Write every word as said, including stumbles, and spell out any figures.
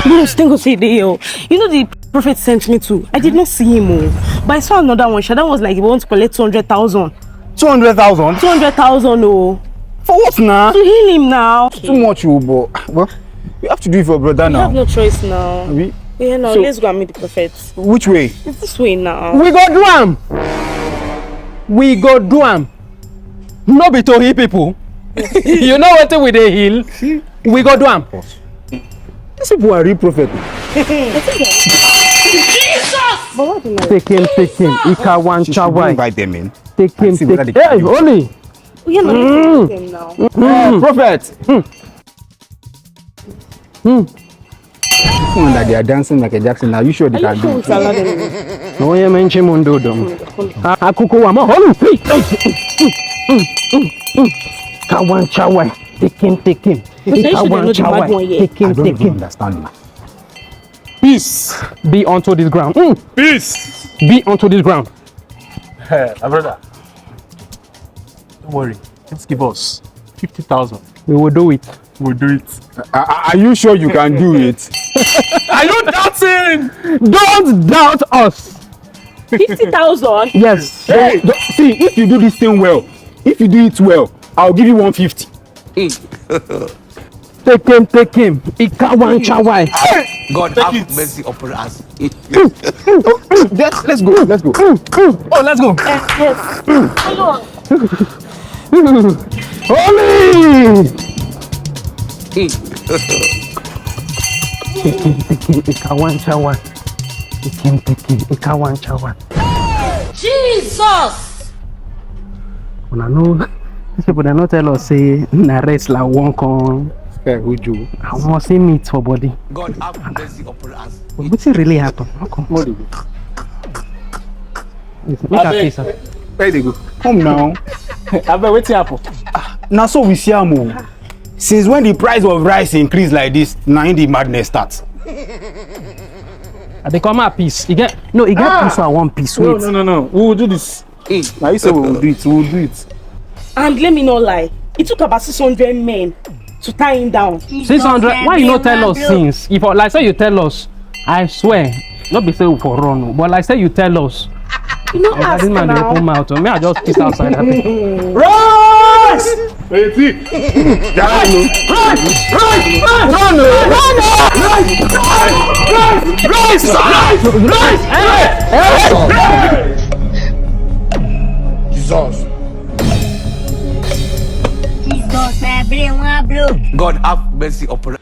Bros, thank God say you dey here o. You know the prophet sent me to. I did not see him o. But I saw another one. Sha, that was like he wants to collect two hundred thousand. Two hundred thousand? Two hundred thousand o. For what now? To heal him now. Too much o, but well, we have to do it for brother You have now. No choice now. We, Yeah, now So- let's go and meet the prophet. Which way? It's this way now. We go do am. We go do am. No be to heal people. You know wetin we dey heal? We go do am. These people are real prophet. But what do you know? Take him, take him. Ika wan She should chawai. Invite them in. Take him, See whether take they him. Can Hey, do it. Oli. We are not going to them now. Uh, prophet. Hmm. This one that they are dancing Michael Jackson. Are you sure they Are can you sure do we it? Should allow them in? No, yeah, man, Chimundo, dom. Akuko wa mo. Oli. Hey, hey. Ika wan chawai. Take him, take him. But are you Ika sure they're wan not the bad one chawai. Here? Take I him, don't take even him. Understand. Peace. Be unto this ground. Mm. Peace. Be unto this ground. Hey, my brother. Don't worry. Just give us fifty thousand. We will do it. We'll do it. Are, are you sure you can do it? Are you doubting? Don't doubt us. Fifty thousand? Yes. Hey, don't- see, if you do this thing well, if you do it well, I'll give you one fifty. Take him, take him. Ika wan chawai. God have mercy upon us. Let's, let's go, let's go. Oh, let's go. Yes. Hold on. Oli. Take him, take him. Ika wan chawai. Take him, take him. Ika wan chawai. Jesus! Una no, people dem no tell us say na wrestler wan come. Hey, Uju. I wan see meat for body. God have mercy upon us. Wetin really happen? How come? What do you? Make I face am. Where they go? Come now. Abeg, wetin happen? Now so we see am o. Since when the price of rice increase like this, now in the madness start. I dey come out peace. E get no, e get Ah! peace wey I wan peace. No, Wait. No, no, no. We will do this. Now you say we will do it, we will do it. And let me not lie. It took about six hundred men to tie him down. Six hundred. Why you no tell us since? If like say you tell us, I swear, no be say we for run o, but like say you tell us. You know, ask This man dey now. Open mouth o. Me, I just piss outside that thing. Rise! Rise! Rise! Rise! Rise! Rise! Rise! Rise! Jesus. Jesus, my brain wan blow. God have mercy upon us.